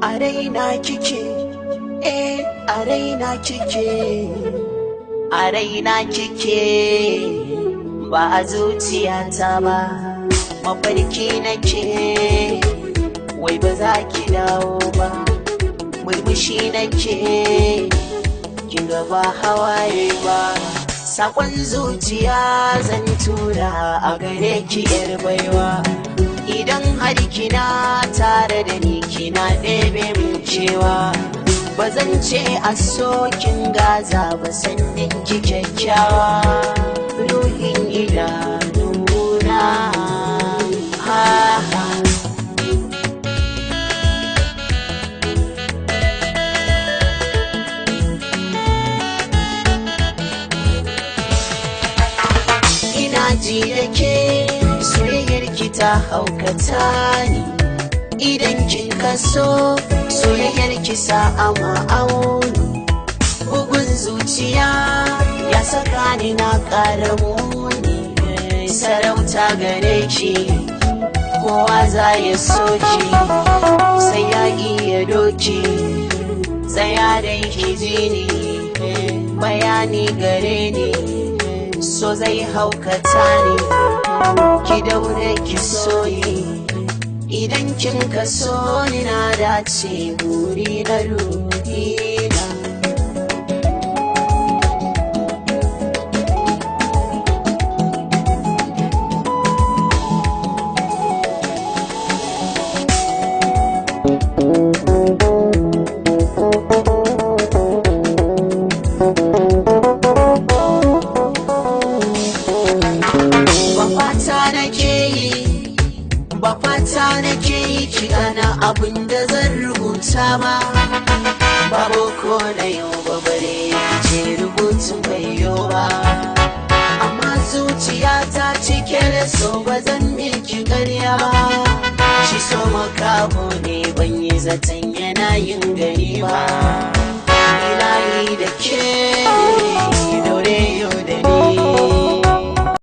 A raina kike, eh, a raina kike, a raina kike, ba a zuciyata ba. Mafarki nake, wai ba za ki dawo ba. Murmushi nake, kin ga ba hawaye ba. Sakon zuciya zan tura a gare ki yar baiwa. Idan har kina tare da ni kina ɗebe min cewa, ba zan ce a sokin gaza ba, sannin ki kyakkyawa. Ruhin idanuna, ha ha. Ina ji da ke, soyayyar ki ta haukata ni. Idan kin kaso soyayyar ki sa a ma'auni. Bugun zuciya ya saka ni na ƙara muni. Sarauta gare ki, kowa za ya so ki, sai ya iya doki. Tsaya dai ki ji ni, bayani gare ni, so zai haukata ni. Ki daure ki soyi, idan kin kaso ni na dace buri na ruhina. Ba fata nake yi, ba fata nake yi ki gana abin da zan rubuta ba. Ba boko na yau ba, bare ce rubutun bai yau ba. Amma zuciya ta cike da so, ba zan miki karya ba. Shi so makaho ne, ban yi zaton yana yin gani ba.